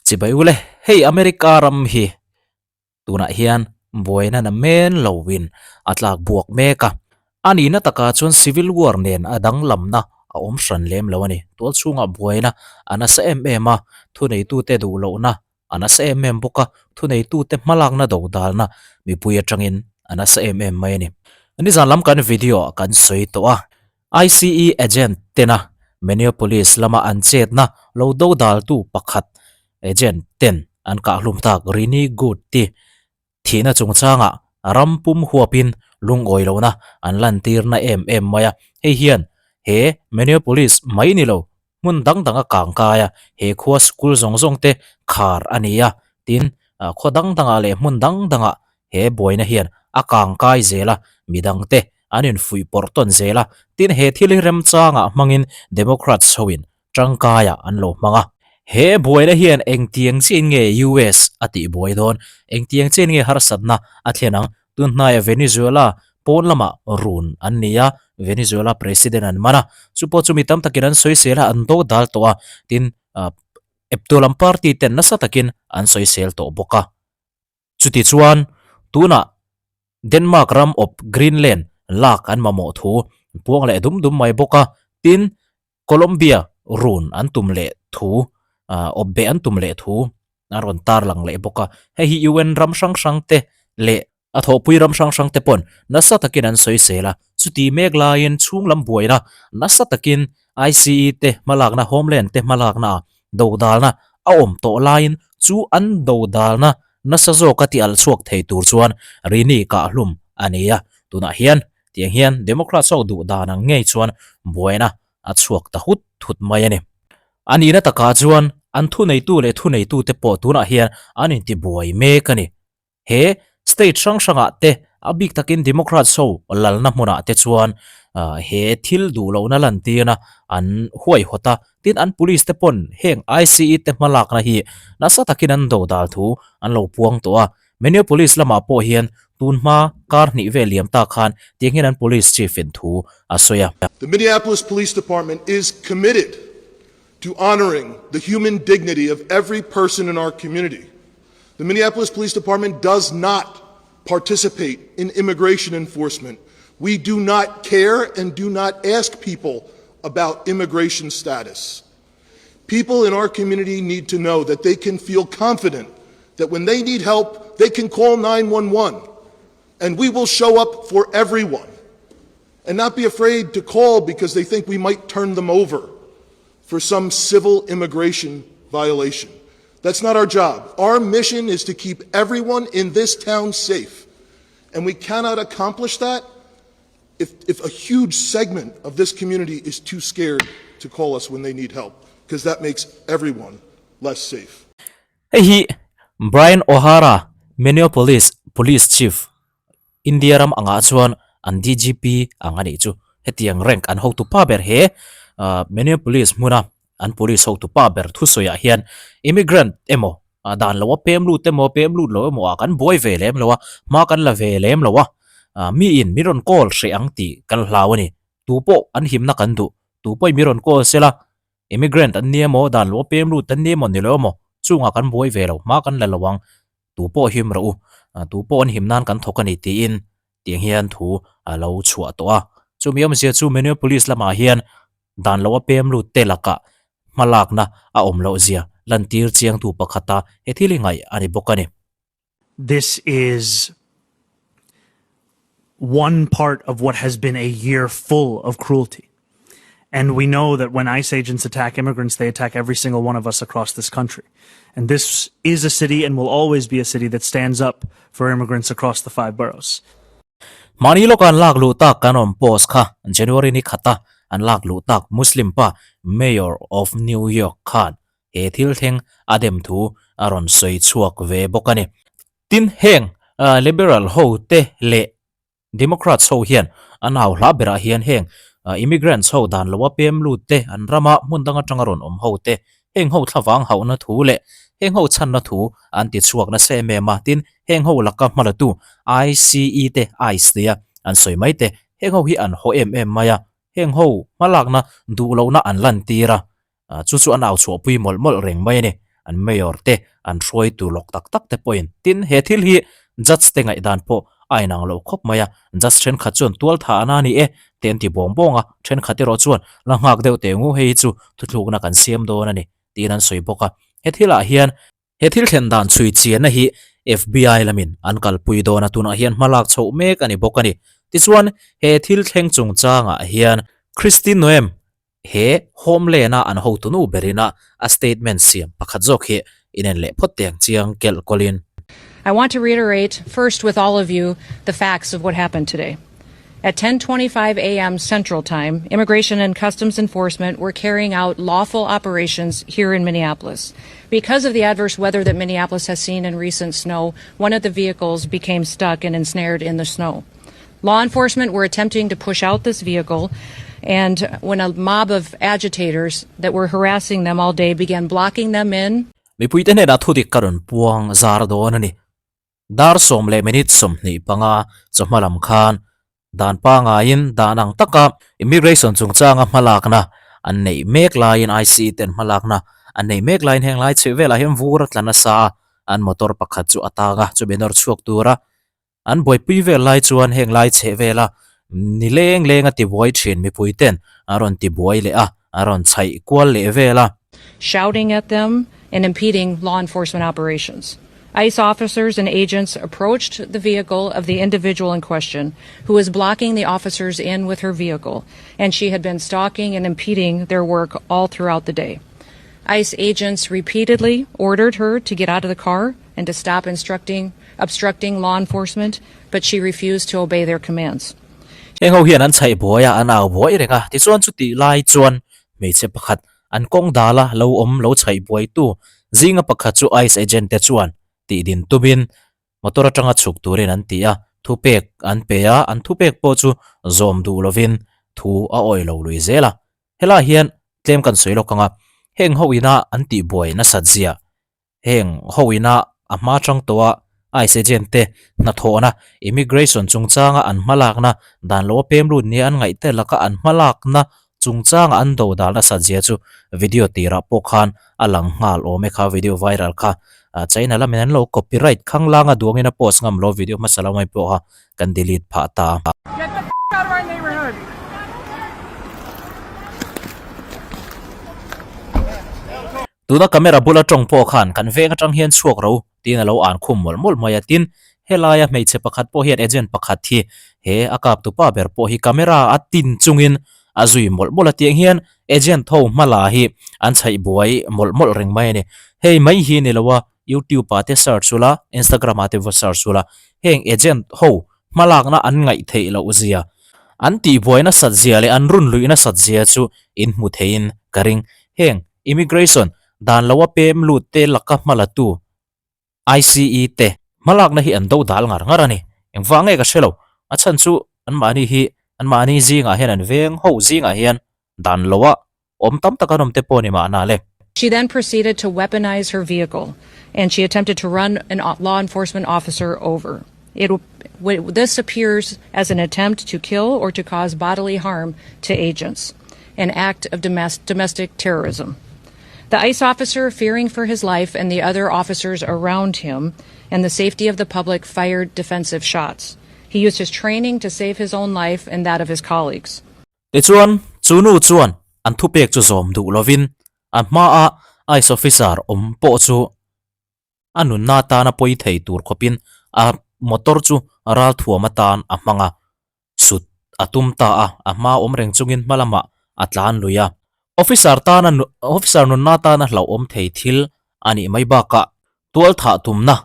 Chibai ule, hei America ram hi tunah hian buaina na men loin a tlak buak mek a. A nihna takah chuan civil war nen a danglamna a awm hran lem lo a ni. Tual chhungah buaina a nasa em em a, thuneitute duh lohna a nasa em em bawk a, thuneitute hmalakna dodalna mipui atangin a nasa em em mai a ni. Nizan lam kan video ah kan sawi tawh a, ICE agent tena Minneapolis lama an chetna lo dodaltu pakhat agent ten an kahhlum tak Renee Good te Thihna chungchangah ram pum huapin lungawi lohna an lantirna em em mai a, hei hian he Minneapolis mai ni lo hmun dang dang a kang kai a, he khua school zawng zawng te khar a ni a, tin khaw dang dangah leh hmun dang dangah he buaina hian a kang kai zel a, midang te an infuih pawrh tawn zel a, tin he thil hi remchangah hmangin Democrats hoin tangkaiah an lo hmang a. He buaina hian engtiang chiin nge US a tih buai dawn? Engtiang chiin nge harsatna a thlen ang? Tun hnaia Venezuela pawn lamah run an ni a, Venezuela President an man a. Chu pawh chu mi tam takin an sawisel a, an do dal tawh a, tin eptu lam party ten nasa takin an sawisel tawh bawk a. Chutichuan, tunah Denmark ram awp Greenland lak an mamawh thu puang leh dum dum mai bawk a, tin Colombia run an tum leh thu, awp beh an tum leh thu a rawn tarlang leh bawk a. Hei hi UN ram hrang hrang te leh a thawhpui ram hrang hrang te pawn nasa takin an sawisel a. Chuti mek laiin chhung lam buaina nasa takin ICE te hmalakna, Homeland te hmalakna ah dodalna a awm tawh laiin chu an dodalna nasa zawka ti alh chhuak thei tur chuan Rini kahhlum a ni a. Tunah hian Tiang hian Democrats ho duh dan ang ngei chuan buaina a chhuak ta hut hut mai a ni. A nihna takah chuan an thuneitu leh thuneitute pawh tunah hian an intibuai mek a ni. He state hrang hrangah te a bik takin Democrats ho lalna hmunah te chuan he thil duh lohna lantirna an huaihawt a, tin an police te pawn heng ICE te hmalakna hi nasa takin an dodal thu an lo puang tawh a. Minneapolis lamah pawh hian tun hma kar hnih vel liam ta khan tiang hian an police chief in thu a sawi a. The Minneapolis Police Department is committed to honoring the human dignity of every person in our community. The Minneapolis Police Department does not participate in immigration enforcement. We do not care and do not ask people about immigration status. People in our community need to know that they can feel confident that when they need help, they can call 911 and we will show up for everyone and not be afraid to call because they think we might turn them over for some civil immigration violation. That's not our job. Our mission is to keep everyone in this town safe. And we cannot accomplish that if, if a huge segment of this community is too scared to call us when they need help, because that makes everyone less safe. Hei hi Brian O'Hara, Minneapolis Police Chief, India ram angah chuan an DGP ang a nih chu. Hetiang rank an hotu pa ber he Minneapolis hmuna an police hotu pa ber thusawiah hian immigrant emaw dan lo a pem lut emaw pem lut lo emaw ah kan buai ve lem lo a, hma kan la ve lem lo a, mi in min rawn call hreh ang tih kan hlau a ni. Tu pawh an himna kan duh, tu pawhin min rawn call sela Immigrant an ni emaw, dan lo a pem lut an ni emaw ni lo emaw, chungah kan buai ve lo, hma kan la lo ang, tu pawh him rawh u, tu pawh an him nan kan thawk a ni tiin tiang hian thu a lo chhuah tawh a. Chumi awmzia chu Minneapolis lamah hian dan lo a pem lut te lakah hmalakna a awm loh zia lantir chiangtu pakhata he thil hi ngaih a ni bawk a ni. This is one part of what has been a year full of cruelty. And we know that when ICE agents attack immigrants, they attack every single one of us across this country. And this is a city and will always be a city that stands up for immigrants across the five boroughs. Mahni lawka an lak luh tak kan awm post kha January ni khata an lak luh tak Muslim pa Mayor of New York khan He thil thleng a dem thu a rawn sawi chhuak ve bawk a ni. Tin, heng Liberal ho te leh Democrats ho hian an hau hla berah hian heng immigrants ho dan loa pem lut te, an rama hmun dang atanga rawn awm ho te, heng ho thlavang hauhna thu leh heng ho chhanna thu an ti chhuak nasa em em a. Tin, heng ho laka hmalatu ICE te, ice tia an sawi mai te, heng ho hi an haw em em mai a, heng ho hmalakna duhlohna an lantir a. Chu chu an au chhuahpui mawlh mawlh reng mai a ni. an mayor te an hruaitu lawk tak tak te pawhin tin he thil hi judge te ngaihdan pawh a inang lo khawp mai a, judge thenkhat chuan tual thah a na ni e te an ti bawng bawng a, thenkhat erawh chuan la nghak deuh teh ngu hei hi chu thuthlukna kan siam dawn a ni tiin an sawi bawk a, he thilah hian He thil thlen dan chhui chianna hi FBI lamin an kalpui dawn a, tunah hian hma lak chhoh mek a ni bawk a ni. Tichuan, he thil thleng chungchangah hian Kristi Noem he Homeland-a an hotunu berin a a statement siam pakhat zawk hi inen leh phawt teh ang chiang kelh kawlin. I want to reiterate first with all of you the facts of what happened today. At 10:25 a.m. Central Time, Immigration and Customs Enforcement were carrying out lawful operations here in Minneapolis. Because of the adverse weather that Minneapolis has seen in recent snow, one of the vehicles became stuck and ensnared in the snow. Law enforcement were attempting to push out this vehicle, and when a mob of agitators that were harassing them all day began blocking them in, Mipuite hnenah thudik ka rawn puang zar dawn a ni. Dar sawm leh minute 25 chawhma lam khan dan pangaiin dan ang taka immigration chungchanga hmalakna an neih mek laiin ICE ten hmalakna an neih mek laiin heng lai chheh velah hian vur a tla nasa a, an motor pakhat chu a tang a, chumi nawr chhuak tura an buaipui vel lai chuan heng lai chheh vela ni leng leng a tibuai thin mipui ten an rawn tibuai leh a, an rawn chhaih kual leh vel a. Shouting at them and impeding law enforcement operations. ICE officers and agents approached the vehicle of the individual in question, who was blocking the officers in with her vehicle, and she had been stalking and impeding their work all throughout the day. ICE agents repeatedly ordered her to get out of the car and to stop instructing, obstructing law enforcement, but she refused to obey their commands. Heng ho hian an chhaih buai a, an au buai reng a, tichuan chutih lai chuan hmeichhe pakhat An kawng dala lo awm lo chhaih buaitu zinga pakhat chu ice agent te chuan tihdin tumin motor atanga chhuk turin an ti a, thupek an pe a, an thupek pawh chu zawm duh lovin thu a awih lo lui zel a. Helaiah hian tlem kan sawi lawk ang a, heng ho ina an tihbuai nasat zia Heng ho ina a hma tang tawha ice agent te hnathawhna, immigration chungchanga an hmalakna, dan lo a pem lut nia an ngaih te laka an hmalakna chungchanga an do dalna satzia chu video tirah pawh khan a lang nghal awm e kha video viral kha China lamin an lo copyright khanglang a duangin a post ngam lo video hmasa lo mai pawh kha kan delete phah ta. Get the f out of our neighborhood. Tuna camera bula tawng pawh khan kan veng atang hian chhuak ro tiin a lo an khum mawlh mawlh mai a, tin helaia hmeichhe pakhat pawh hian agent pakhat hi he a kap tupa ber pawh hi camera a tin chungin a zui mawlh mawlh a tiang hian agent ho hmala hi an chhaih buai mawlh mawlh reng mai a ni. Hei mai hi ni lo a YouTube ah te search ula Instagram ah te va search ula heng agent ho hmalakna an ngaih theih loh zia an tihbuai nasat zia leh an run luih nasat zia chu in hmu theiin ka ring. Heng Immigration, dan lo a pem lut te laka hmalatu ICE te hmalakna hi an do dal ngar ngar a ni. Engvah nge ka hre lo, a chhan chu anmahni hi anmahni zingah hian an veng ho zingah hian dan lo a awm tam tak an awm te pawh a ni mahna le. She then proceeded to weaponize her vehicle and she attempted to run an law enforcement officer over. It this appears as an attempt to kill or to cause bodily harm to agents, an act of domestic terrorism. The ICE officer, fearing for his life and the other officers around him and the safety of the public, fired defensive shots. He used his training to save his own life and that of his colleagues. Tichuan, chu nu chuan an thupek chu zawm duh lovin a hmaa ICE officer awm pawh chu A nunna atana pawi thei tur khawpin a motor chu ralthuam atan a hmang a, sut a tum ta a, a hma awm reng chungin hma lamah a tlan lui a. Officer tana officer nunna atana hlauhawm thei thil a nih mai bakah tual thah tumna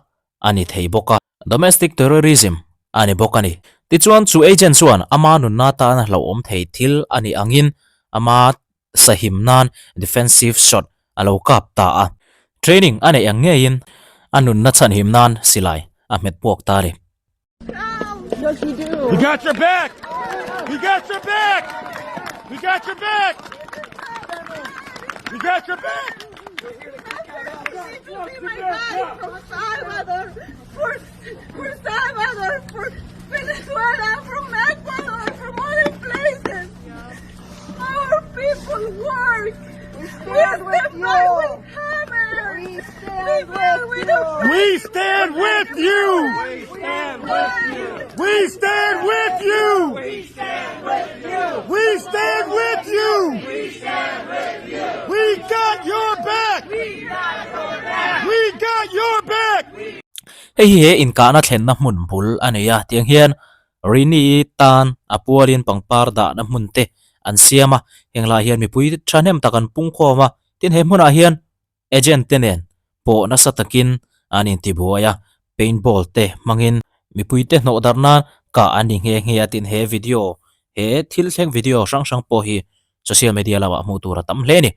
a ni thei bawk a. Domestic terrorism a ni bawk a ni. Tichuan chu agent chuan ama nunna atana hlauhawm thei thil a nih angin ama sahim nan defensive shot a lo kap ta a. Training a neih ang ngeiin a nunna chhanhim nan silai a hmet puak ta a ni. We got your back! We got your back! We got your back! We got your back! From Salvador, for, for Salvador, for Venezuela, from Ecuador, from other places. Our people work. We stand by with hammers. We stand with you! We stand with you! We stand with you! We stand with you! We stand with you! We stand with you! We got your back! We got your back! We got your back! Hei hi he inkahna thlenna hmun bul a nei a, tiang hian Rini tan a pualin pangpar dahna hmun te an siam a, heng lai hian mipui thahnem tak an pungkhawm a, tin he hmunah hian agent te nen pawh nasa takin an intibuai a, paintball te hmangin mipui te hnawh darh nan kah an ni nghe nghe a, tin he video he thil thleng video hrang hrang pawh hi social media lamah hmuh tur a tam hle a ni.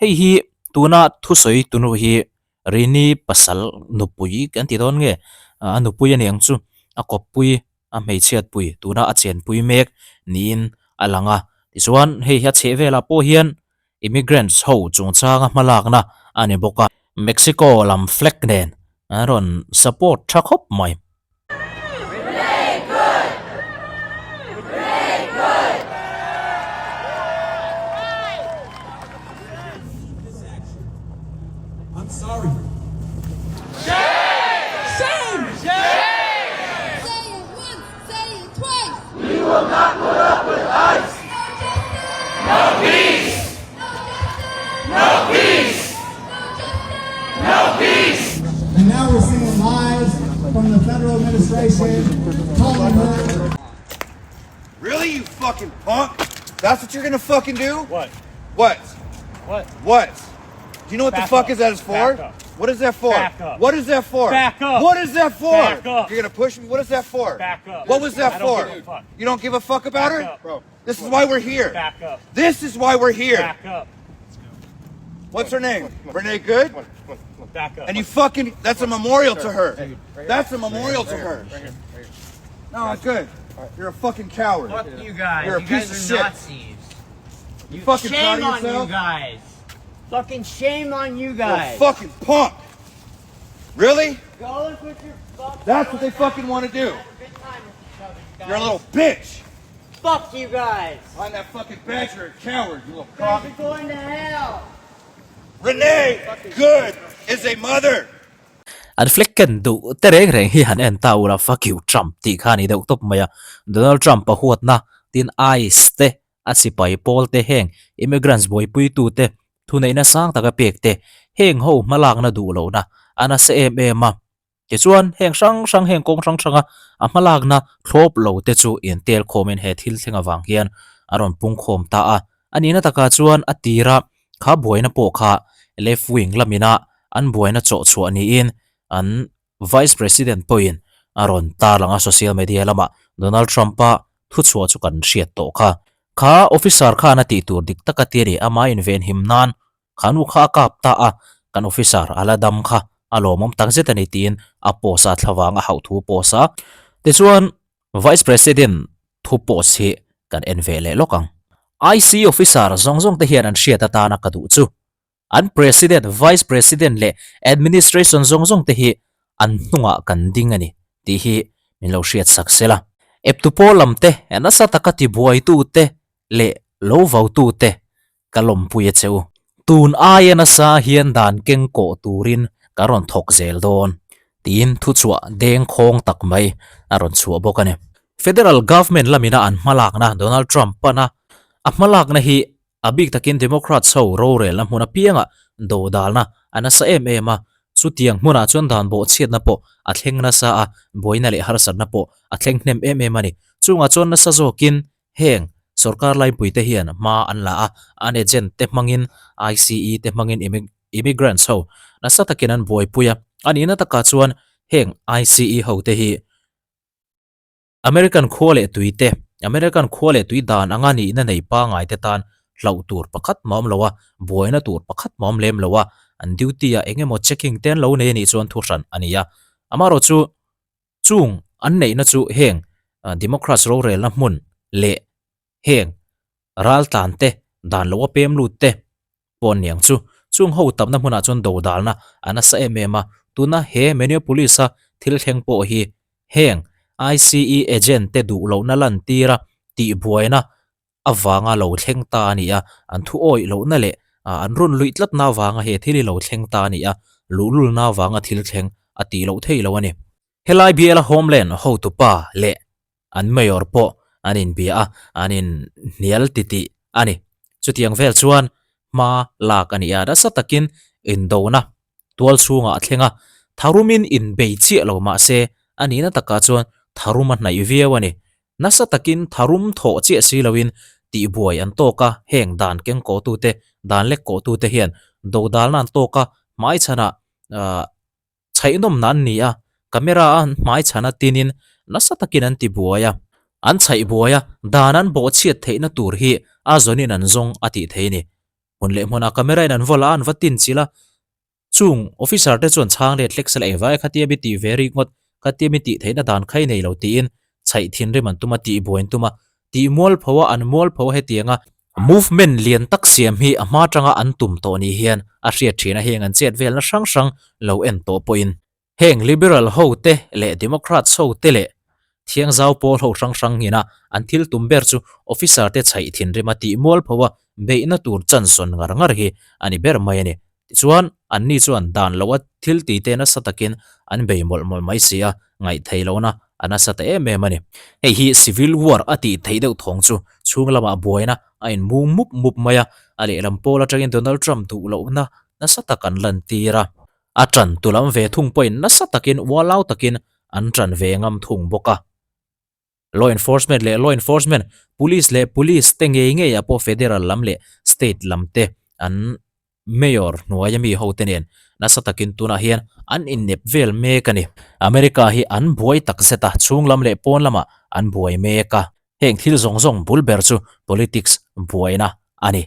Hei hi tuna thusawi tunu hi Rini pasal nupui kan ti dawn nge a nupui a ni ang chu a kawppui a hmeichhiatpui tuna a chenpui mek niin a lang a tichuan hei hi a chheh velah pawh hian immigrants ho chungchanga hmalakna a ni bawk a Mexico lam flag nen an rawn support tha khawp mai. And now we're seeing lies from the federal administration calling her. Really, you fucking punk? That's what you're gonna fucking do? What? What? What? What? Do you know what Back the fuck up. is that is for? Back up. What is that for? Back up. What is that for? Back up. What is that for? Back up. You're gonna push me? What is that for? Back up. What was that I don't for? give a fuck. You don't give a fuck about Back her? up. Bro. This is why we're here. Back up. This is why we're here. Back up. What's her name? Renee Good? Back up. And you fucking that's a memorial to her. That's a memorial to her. No, I'm good. You're a fucking coward. Fuck you guys. You're a you piece guys of are shit. Nazis. You fucking proud Shame of on you yourself? guys. Fucking shame on you You're a guys. fucking punk. Really? Go and put your fucking That's what they fucking want to do. Have a good time with each other, you guys. You're a little bitch. Fuck you guys. Find that fucking badger a coward, you little You guys cock. are going to hell. Renee Good is a mother. An flag ken duh te reng reng hi han en ta ula fuck you Trump tih kha a ni deuh tawp mai a. Donald Trump a huatna tin ICE te a sipai pawl te heng immigrants buaipuitu te thuneihna sang taka pek te heng ho hmalakna duh lohna a nasa em em a. Tichuan heng hrang hrang heng kawng hrang hranga a hmalakna thlawp lo te chu intel khawmin he thil thleng avang hian a rawn pung khawm ta a. A nihna takah chuan a tira kha buaina pawh kha left wing lamina an buaina chawh chhuah niin an Vice President pawhin a rawn tarlang a social media lamah Donald Trump-a thuchhuah chu kan hriat tawh kha. Kha officer khan a tih tur dik taka ti a ni, amah invenhim nan kha nu kha a kap ta a, kan officer a la dam kha a lawmawm tak zet a ni tiin a post a, thlavang a hauh thu post a. Tichuan Vice President thu post hi kan en ve leh lawk ang. IC officer zawng zawng te hian an hriat atana ka duh chu An President, Vice President leh Administration zawng zawng te hi an hnungah kan ding a ni tih hi min lo hriat sak sel a. Eptu pawl lam te, nasa taka tibuaitu te leh lo vautu te ka lawmpui a che u. Tun aia nasa hian dan keng kawh turin ka rawn thawk zel dawn tiin thuchhuah deng khawng tak mai a rawn chhuah bawk a ni. Federal Government lamina an hmalakna Donald Trump pana a hmalakna hi A bik takin Democrats ho rorelna hmun apiangah dodalna a nasa em em a, chutiang hmunah chuan dan bawhchhiatna pawh a thleng nasa a, buaina leh harsatna pawh a thleng hnem em em a ni. Chungah chuan nasa zawkin heng sorkar laipuite hian hma an la a, an agent te hmangin ICE te hmangin immigrants ho nasa takin an buaipui a, a nihna takah chuan heng ICE ho te hi American khua leh tui te, American khua leh tui dan anga nihna nei pangngai te tan hlauh tur pakhat mah awm lo a, buaina tur pakhat mah awm lem lo a, an duty ah eng emaw checking te an lo nei a nih chuan thu hran a ni a. Amaherawh chu chung an neihna chu heng Democrats rorelna hmun leh heng raltlan te, dan lo a pem lut te pawh an niang chu. Chung ho tamna hmunah chuan dodalna a nasa em em a, tuna he Minneapolis-a thil thleng pawh hi heng ICE agent te duh lohna lantira tihbuaina avanga lo thleng ta a ni a, an thu awih lohna leh an rawn luih tlatna avanga he thil hi lo thleng ta a ni a, luhlulna avanga thil thleng. a tih loh thei lo a ni. Helai biala Homeland hotupa leh an mayor pawh an inbia a, an inhnial titih a ni. Chutiang vel chuan hma lak a ni a, nasa takin indona tual chhungah a thleng a, tharumin inbei chiah lo mah se a nihna takah chuan tharum a hnaih viau a ni. Nasa takin tharum thawh chiah si loin tihbuai an tawk a, heng dan kengkawhtute, dan lekkawhtute hian dodalna an tawk a, hmaichhanah ahh Chhaihnawmna an ni a, camera a an hmai chhan a tinin nasa takin an ti buai a. An chhaih buai a, dan an bawhchhiat theihna tur hi a zawnin an zawng a tih thei a ni. Hmun leh hmunah camera in an vaw la a, an va tin chilh a. Chung officer te chuan chhang let hlek sela engvai khatia mi tih ve rik ngawt, khatia mi tih theihna dan khai nei lo tiin chhaih thinrim an tum a, tih buai an tum a. Tih mualpho a, an mualpho a hetiang a. Movement lian tak siam hi a hma tanga an tum tawh ni hian a hriat thin a, heng an chet velna hrang hrang lo en tawh pawhin heng Liberal ho te leh Democrats ho te leh thiangzau pawl ho hrang hrang ina an thil tum ber chu officer te chhaih thinrima tih mualpho a beihna tur chansawn ngar ngar hi a ni ber mai a ni. Tichuan, anni chuan dan loa thil tite nasa takin an bei mawlh mawlh mai si a, ngaihthei lohna a nasa ta em em a ni. Hei hi Civil War a tih theih deuh thawng chu chhung lamah buaina a inmung mup mup mai a, a lehlam pawl atangin Donald Trump duh lohna nasa tak an lantir a. A tan tu lam ve thung pawhin nasa takin ualau takin an tan ve ngam thung bawk a. Law enforcement leh law enforcement, police leh police te ngei ngei ah pawh federal lam leh state lam te an mayor hnuaia mi ho te nen nasa takin tunah hian an innep vel mek a ni. America hi an buai tak zet a, chhung lam leh pawn lamah an buai mek a. Heng thil zawng zawng bul ber chu politics buaina a ni.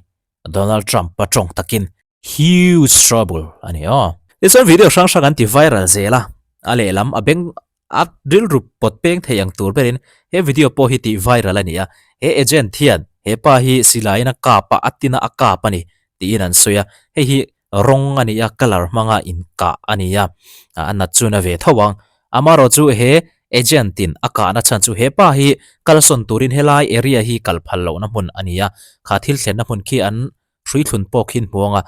Donald Trump a tawng takin huge trouble a ni aw. Tichuan video hrang hrang an ti viral zel a, a lehlam a beng a rilru pawt peng thei ang tur berin he video pawh hi tih viral a ni a, he agent hian he pa hi silaiin a kap a, a tina a kap a ni tiin an sawi a, hei hi rawng a ni a, colour hmanga inkah a ni a, a nat chu na ve tho ang. Amaherawh chu he agent in a kahna chhan chu he pa hi kalsawn turin helai area hi kal phal lohna hmun a ni a, kha thil thlenna hmun khi an hrui thlun pawh khi an hmu ang a,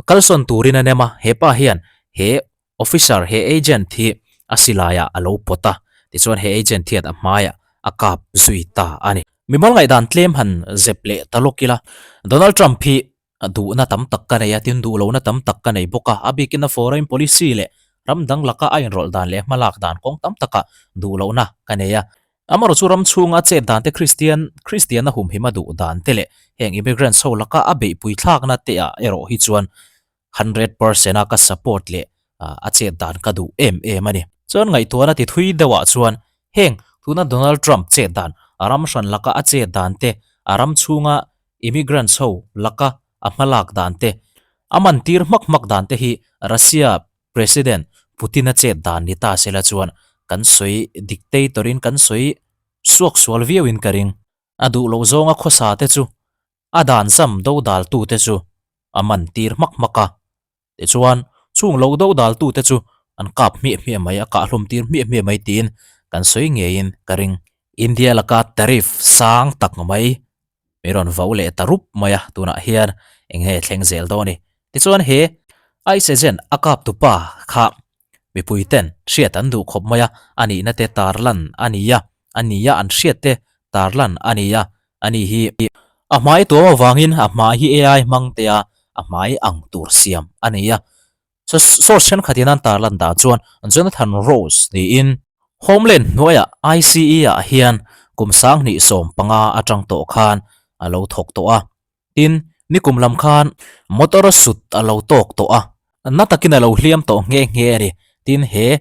kalsawn turin a nem a, he pa hian he Officer he agent hi a silaiah a lo pawt a, tichuan he agent hian a hmaiah a kap zui ta a ni. Mimal ngaihdan tlem han zep leh ta lawk ila, Donald Trump hi duhna tam tak ka nei a, tin duhlohna tam tak ka nei bawk a, a bikin a foreign policy leh ram dang laka a inrawlh dan leh hmalak dan kawng tam takah duhlohna ka nei a. Amaherawh chu ram chhunga chet dan te Kristian Kristianna humhima duh dan te leh heng immigrants ho laka a beihpui thlakna te ah erawh hi chuan 100% a ka support leh a chet dan ka duh em em a ni. Chuan ngaihtuahna ti thui deuhah chuan heng tuna Donald Trump chet dan, a ram hran laka a chet dan te, a ram chhunga immigrants ho laka a hmalak dan te, a man tir hmak hmak dan te hi Russia President Putin-a chet dan ni ta sela chuan kan sawi dictator in kan sawi suak sual viau in ka ring. A duh loh zawnga khawsa te chu A dan zam dodaltute chu a man tir hmak hmak a, tichuan chung lo dodaltute chu an kap hmiah hmiah mai, a kah hlum tir hmiah hmiah mai tiin kan sawi ngeiin ka ring. India laka tariff sang tak mai mi rawn vo leh ta rup mai a, tunah hian eng nge thleng zel dawn a ni. Tichuan he Ice Agent a kap tupa kha mipui ten hriat an duh khawp mai a, a nihna te tarlan a ni a, a ni a, an hriat te tarlan a ni a, A ni hi a hmai tuam avangin a hmai hi AI hmang tea a hmai ang tur siam a ni a. Source thenkhatin an tarlan dan chuan Jonathan Rose niin Homeland hnuaiah ICE ah hian kum 2015 atang tawh khan a lo thawk tawh a. Tin, nikum lam khan motor a sut a lo tawk tawh a, na takin a lo hliam tawh nghe nghe a ni. Tin, he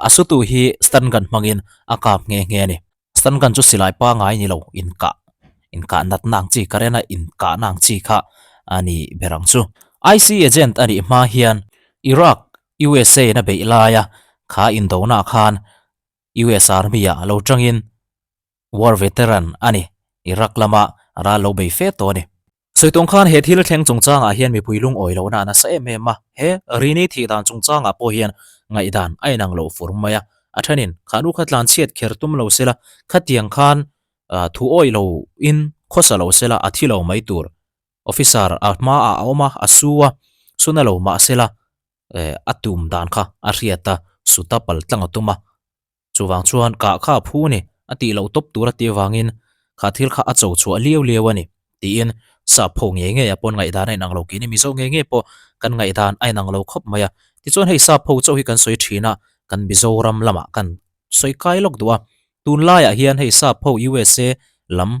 a sutu hi stun gun hmangin a kap nghe nghe a ni. Stun gun chu silai pangai ni lo, inkah, inkah natna ang chi, current a inkahna ang chi kha a ni ber ang chu. IC agent a nih hma hian Iraq, USA in a beih laia kha indona khan US Army ah lo tangin war veteran a ni, Iraq lama ral lo bei fe tawh a ni. Sawitung khan he thil thleng chungchangah hian mipui lungawi lohna a nasa em em a, he Rini thih dan chungchangah pawh hian ngaihdan a inang lo fur mai a. A thenin, Kha nu kha tlanchhiat kher tum lo sela, khatiang khan thu awih lo in khawsa lo sela a thi lo mai tur. Officer a hmaah a awm a, a su a, suna lo mah sela. Eh a tum dan kha a hriat a, suta pal tlang a tum a. Chuvang chuan kah kha a phu a ni, a tih loh tawp tur a tih avangin kha thil kha a cho chhuah liau liau a ni, tiin sap ho ngei ngei a pawn ngaihdan a inang lo kini Mizo ngei ngei pawh kan ngaihdan a inang lo khawp mai a. Tichuan hei sap ho chauh hi kan sawi thin a, kan Mizoram lamah kan sawi kai lawk duh a. Tunlaiah hian hei sap ho USA lam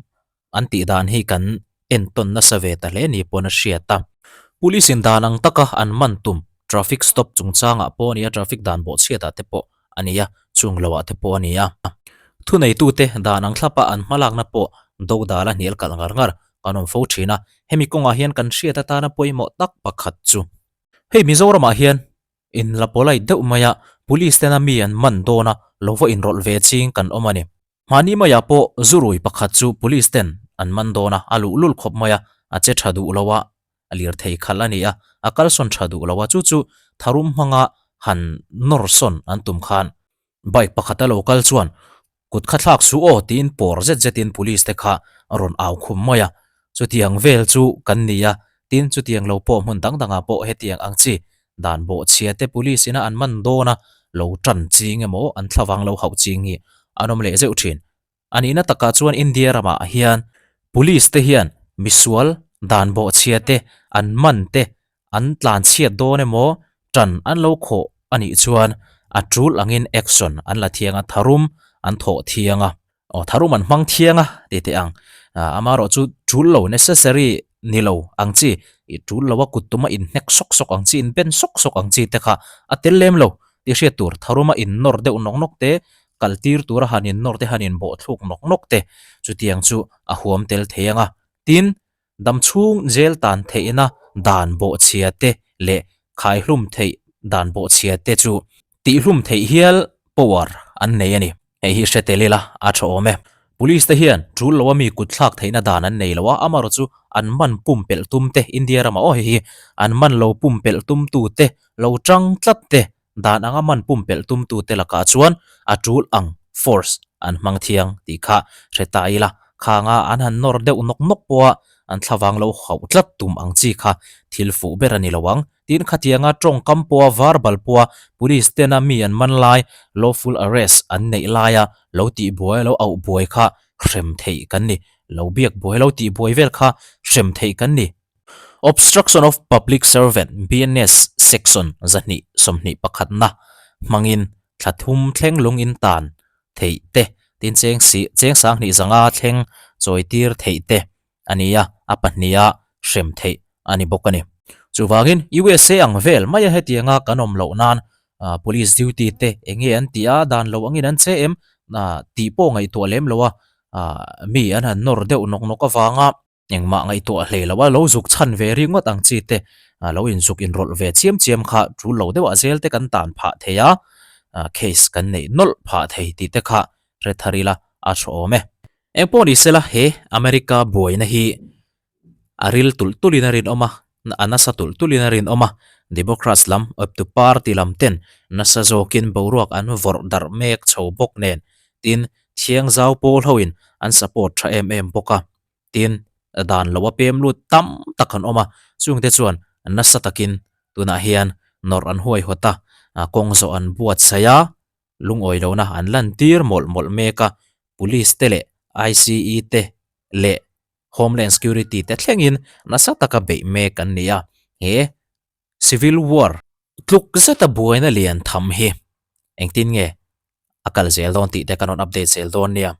An tih dan hi kan entawn nasa ve ta hle ni pawn a hriat a. Police in dan ang taka an man tum traffic stop chungchangah pawh a ni a, traffic dan bawhchhiatah te pawh a ni a, chung loah te pawh a ni a. Thuneitute dan ang thlapa an hmalakna pawh dodal a hnial kalh ngar ngar kan awm fo thin a, hemi kawngah hian kan hriat atana pawimawh tak pakhat chu. Hei Mizoramah hian in la polite deuh mai a, police tena mi an man dawn a, lo va inrawlh ve ching kan awm a ni. Mahni maiah pawh zurui pakhat chu police ten an man dawn a, a luhlul khawp mai a, a che tha duh lo a, a lirthei khalh a ni a, a kalsawn tha duh lo a, chu chu tharum hmanga han nawr sawn an tum khan bike pakhat a lo kal chuan kut kha thlak suh aw tiin pawr zet zetin police te kha a rawn au khum mai a, chutiang vel chu kan ni a, tin chutiang lo pawh hmun dang dangah pawh hetiang ang chi dan bawhchhia te police ina an man dawn a, lo tan ching emaw an thlavang lo hauh ching hi an awm leh zeuh thin. A nihna takah chuan India ramah hian police te hian misual dan bawhchhia te an man te an tlan chhiat dawn emaw tan an lo khawh a nih chuan a tul angin action an la thiang a, tharum an thawh thiang a. Aw tharum an hmang thiang a ti teh ang. Amaherawh chu tul lo necessary ni lo ang chi ih tul lo a kut tuma in hnek sawk sawk ang chi in ben sawk sawk ang chi te kha a tel lem lo tih hriat tur tharuma in nawr deuh nawk nawk te kal tir tura han in nawr te han in bawh thluk nawk nawk te chutiang chu a huam tel thei ang a. Tin Damchhung jail tan theihna dan bawhchhia te leh khaihlum theih dan bawhchhia te chu tihhlum theih hial power an nei a ni. Hei hi hre tel ila a tha awm e. Police te hian tul loa mi kut thlak theihna dan an nei lo a, amaherawh chu an man pumpelh tum te, India ramah aw hei hi an man lo pumpelh tum tu te, lo tang tlat te Dan anga man pumpelh tumtute lakah chuan a tul ang force an hmang thiang tih kha hre ta ila, khanga an han nawr deuh nawk nawk pawha an thlavang lo hauh tlat tum ang chi kha thil fuh ber a ni lo ang. Tin, khatianga tawngkam pawha verbal pawha police tena mi an man lai, lawful arrest an neih laia lo tihbuai lo auh buai kha hrem theih kan ni, lo biak buai lo tihbuai vel kha hrem theih kan ni. Obstruction of Public Servant, BNS, Section 2 21 na hmangin thla thum thleng lung in tan theih te, tin cheng si cheng 20 zanga thleng chawi tir theih te a ni a, a pahniha hrem theih a ni bawk a ni. Chuvangin USA ang vel maia hetianga kan awm loh nan police duty te eng nge an tih a, dan lo angin an che em tih pawh ngaihtuah lem lo a, mi an han nawr deuh nawk nawk avanga Engmah ngaihtuah hlei lo a, lo zuk chhan ve ringawt ang chi te, lo inzuk inrawlh ve chiam chiam kha tul lo deuhah zel te kan tan phah thei a, case kan neih nawlh phah thei tih te kha hre thar ila a tha awm e. Engpawh ni sela he America buaina hi a ril tulh tulhin a rinawm a, a nasa tulh tulhin a rinawm a, Democrats lam awptu party lam ten nasa zawkin boruak an vawrh darh mek chho bawk nen tin thiangzau pawl hoin an support tha em em bawk a. Tin, dan lo a pem lut tam tak an awm a, chungte chuan nasa takin tunah hian nawrh an huaihawt a, kawng zawh an buatsaih a, lungawi lohna an lantir mawlh mawlh mek a, Police te leh ICE te leh Homeland Security te thlengin nasa taka beih mek an ni a, he Civil War tluk zeta buaina lian tham hi engtin nge a kal zel dawn tih te kan rawn update zel dawn nia.